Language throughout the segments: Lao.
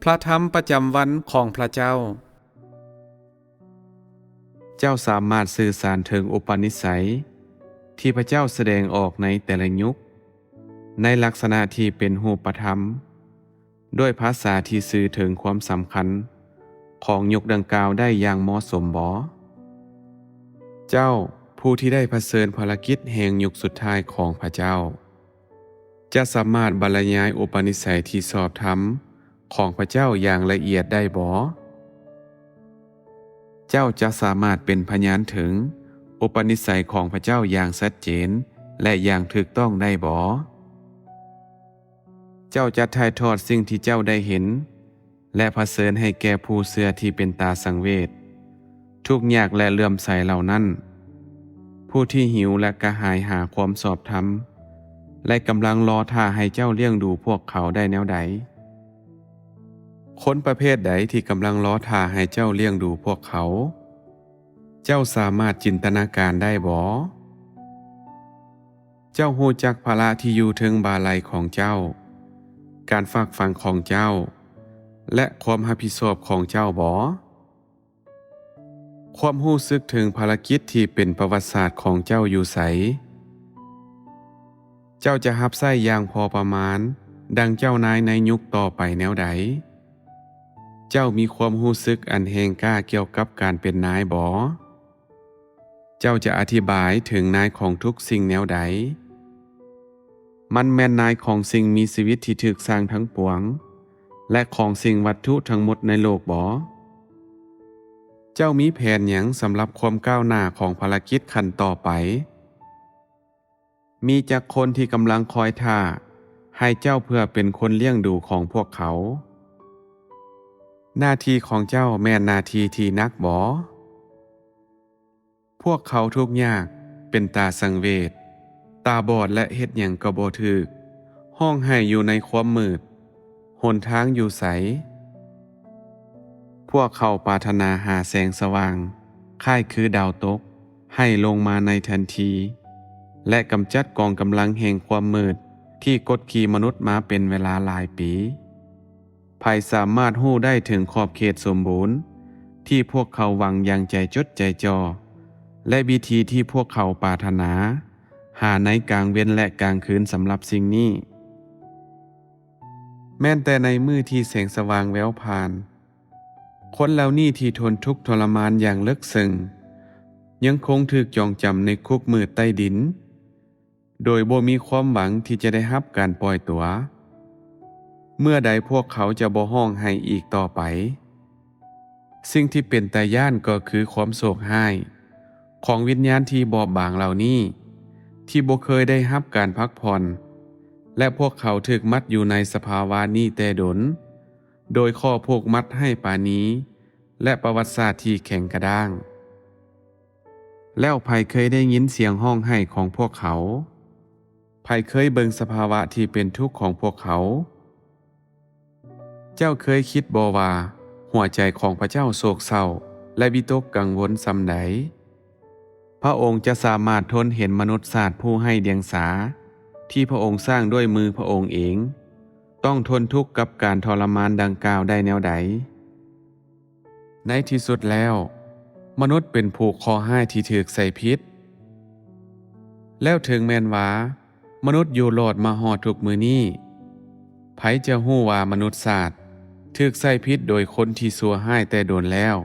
ພະທຳປະຈຳວັນຂອງພະເຈົ້າ. ເຈົ້າສາມາດສື່ສານເຖິງອຸປະນິໄສທີ່ພະເຈົ້າສະແດງອອກໃນແຕ່ລະຍຸກ ໃນລັກສະນະທີ່ເປັນຮູບປະທຳ, ດ້ວຍພາສາທີ່ສື່ເຖິງຄວາມສຳຄັນຂອງຍຸກດັ່ງກ່າວໄດ້ຢ່າງເໝາະສົມບໍ? ເຈົ້າຜູ້ທີ່ໄດ້ຜະເຊີນພາລະກິດແຫ່ງຍຸກສຸດທ້າຍຂອງພະເຈົ້າ ຈະສາມາດບັນລະຍາຍອຸປະນິໄສທີ່ຊອບທຳຂອງພະເຈົ້າຢ່າງລະອຽດໄດ້ບໍ? ເຈົ້າຈະສາມາດເປັນພະຍານເຖິງອຸປະນິໄສຂອງພະເຈົ້າຢ່າງຊັດເຈນ ແລະ ຢ່າງຖືກຕ້ອງໄດ້ບໍ? ເຈົ້າຈະຖ່າຍທອດສິ່ງທີ່ເຈົ້າໄດ້ເຫັນ ແລະ ຜະເຊີນໃຫ້ແກ່ຜູ້ເຊື່ອທີ່ເປັນຕາສັງເວດ, ທຸກຍາກ ແລະ ເຫຼື້ອມໃສເຫຼົ່ານັ້ນ, ຜູ້ທີ່ຫິວ ແລະ ກະຫາຍຫາຄວາມຊອບທຳ ແລະ ກຳລັງລໍຖ້າໃຫ້ເຈົ້າລ້ຽງດູພວກເຂົາໄດ້ແນວໃດ? ຄົນປະເພດໃດທີ່ກຳລັງລໍຖ້າໃຫ້ເຈົ້າລ້ຽງດູພວກເຂົາ? ເຈົ້າສາມາດຈິນຕະນາການໄດ້ບໍ? ເຈົ້າຮູ້ຈັກພາລະທີ່ຢູ່ເທິງບ່າໄຫຼ່ຂອງເຈົ້າ, ການຝາກຝັງຂອງເຈົ້າ ແລະ ຄວາມຮັບຜິດຊອບຂອງເຈົ້າບໍ? ຄວາມຮູ້ສຶກເຖິງພາລະກິດທີ່ເປັນປະຫວັດສາດຂອງເຈົ້າຢູ່ໃສ? ເຈົ້າຈະຮັບໃຊ້ຢ່າງພໍປະມານດັ່ງເຈົ້ານາຍໃນຍຸກຕໍ່ໄປແນວໃດ? ເຈົ້າມີຄວາມຮູ້ສຶກອັນແຮງກ້າກ່ຽວກັບການເປັນນາຍບໍ? ເຈົ້າຈະອະທິບາຍເຖິງນາຍຂອງທຸກສິ່ງແນວໃດ? ມັນແມ່ນນາຍຂອງສິ່ງມີຊີວິດທີ່ຖືກສ້າງທັງປວງ ແລະ ຂອງສິ່ງວັດຖຸທັງໝົດໃນໂລກບໍ? ເຈົ້າມີແຜນຫຍັງສຳລັບຄວາມກ້າວໜ້າຂອງພາລະກິດຂັ້ນຕໍ່ໄປ? ມີຈັກຄົນທີ່ກຳລັງຄອຍຖ້າໃຫ້ເຈົ້າເພື່ອເປັນຄົນລ້ຽງດູຂອງພວກເຂົາ? ໜ້າທີ່ຂອງເຈົ້າແມ່ນໜ້າທີ່ທີ່ໜັກບໍ? ພວກເຂົາທຸກຍາກ, ເປັນຕາສັງເວດ, ຕາບອດ ແລະ ເຮັດຫຍັງກໍບໍ່ຖືກ, ຮ້ອງໄຫ້ຢູ່ໃນຄວາມມືດ, ຫົນທາງຢູ່ໃສ? ພວກເຂົາປາດຖະໜາຫາແສງສະຫວ່າງ, ຄ້າຍຄືດາວຕົກ, ໃຫ້ລົງມາໃນທັນທີ ແລະ ກຳຈັດກອງກຳລັງແຫ່ງຄວາມມືດທີ່ກົດຂີ່ມະນຸດມາເປັນເວລາຫຼາຍປີ. ໃຜສາມາດຮູ້ໄດ້ເຖິງຂອບເຂດສົມບູນທີ່ພວກເຂົາຫວັງຢ່າງໃຈຈົດໃຈຈ່ອ ແລະ ວິທີທີ່ພວກເຂົາປາດຖະໜາຫາໃນກາງເວັນ ແລະ ກາງຄືນສຳລັບສິ່ງນີ້? ແມ່ນແຕ່ໃນມື້ທີ່ແສງສະຫວ່າງແວວຜ່ານ, ຄົນເຫຼົ່ານີ້ທີ່ທົນທຸກທໍລະມານຢ່າງເລິກເຊິ່ງ ຍັງຄົງຖືກຈອງຈຳໃນຄຸກມືດໃຕ້ດິນ ໂດຍບໍ່ມີຄວາມຫວັງທີ່ຈະໄດ້ຮັບການປ່ອຍຕົວ. ເມື່ອໃດພວກເຂົາຈະບໍ່ຮ້ອງໄຫ້ອີກຕໍ່ໄປ? ສິ່ງທີ່ເປັນຕາຢ້ານກໍຄືຄວາມໂຊກຮ້າຍຂອງວິນຍານທີ່ບອບບາງເຫຼົ່ານີ້ ທີ່ບໍ່ເຄີຍໄດ້ຮັບການພັກຜ່ອນ ແລະ ພວກເຂົາຖືກມັດຢູ່ໃນສະພາວະນີ້ແຕ່ດົນ ໂດຍຂໍ້ຜູກມັດໄຮ້ປານີ ແລະ ປະຫວັດສາດທີ່ແຂງກະດ້າງ. ແລ້ວໃຜເຄີຍໄດ້ຍິນສຽງຮ້ອງໄຫ້ຂອງພວກເຂົາ? ໃຜເຄີຍເບິ່ງສະພາວະທີ່ເປັນທຸກຂອງພວກເຂົາ? ເຈົ້າເຄີຍຄິດບໍ່ວ່າຫົວໃຈຂອງພະເຈົ້າໂສກເສົ້າ ແລະ ວິຕົກກັງວົນສ່ຳໃດ? ພະອົງຈະສາມາດທົນເຫັນມະນຸດຊາດຜູ້ໄຮ້ດຽງສາ ທີ່ພະອົງສ້າງດ້ວຍມືພະອົງເອງ ຕ້ອງທົນທຸກກັບການທໍລະມານດັ່ງກ່າວໄດ້ແນວໃດ? ໃນທີ່ສຸດແລ້ວ, ມະນຸດເປັນຜູ້ເຄາະຮ້າຍທີ່ຖືກໃສ່ພິດ. ແລ້ວເຖິງແມ່ນວ່າມະນຸດຢູ່ລອດມາຮອດທຸກມື້ນີ້, ໃຜຈະຮູ້ວ່າມະນຸດຊາດຖືກໃສ່ພິດໂດຍຄົນທີ່ຊົ່ວຮ້າຍແຕ່ດົນແລ້ວ?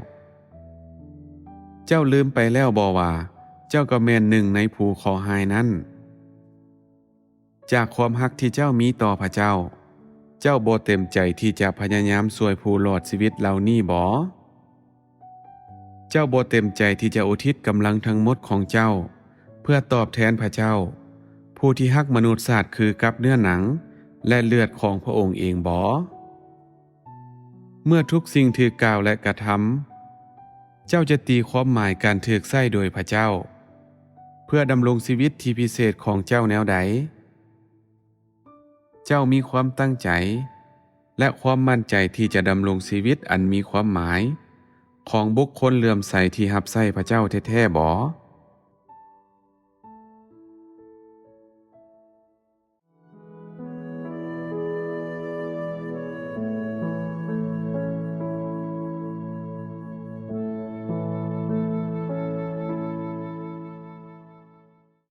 ເຈົ້າລືມໄປແລ້ວບໍວ່າເຈົ້າກໍແມ່ນໜຶ່ງໃນຜູ້ເຄາະຮ້າຍນັ້ນ? ຈາກຄວາມຮັກທີ່ເຈົ້າມີຕໍ່ພະເຈົ້າ, ເຈົ້າບໍ່ເຕັມໃຈທີ່ຈະພະຍາຍາມຊ່ວຍຜູ້ລອດຊີວິດເຫຼົ່ານີ້ບໍ? ເຈົ້າບໍ່ເຕັມໃຈທີ່ຈະອຸທິດກຳລັງທັງໝົດຂອງເຈົ້າ ເພື່ອຕອບແທນພະເຈົ້າ, ຜູ້ທີ່ຮັກມະນຸດຊາດຄືກັບເນື້ອໜັງ ແລະ ເລືອດຂອງພະອົງເອງບໍ? ເມື່ອທຸກສິ່ງຖືກກ່າວ ແລະ ກະທຳ, ເຈົ້າຈະຕີຄວາມໝາຍການຖືກໃຊ້ໂດຍພະເຈົ້າ ເພື່ອດຳລົງຊີວິດທີ່ພິເສດຂອງເຈົ້າແນວໃດ? ເຈົ້າມີຄວາມຕັ້ງໃຈ ແລະ ຄວາມໝັ້ນໃຈທີ່ຈະດຳລົງຊີວິດອັນມີຄວາມໝາຍຂອງບຸກຄົນເຫຼື້ອມໃສທີ່ຮັບໃຊ້ພະເຈົ້າແທ້ໆບໍ?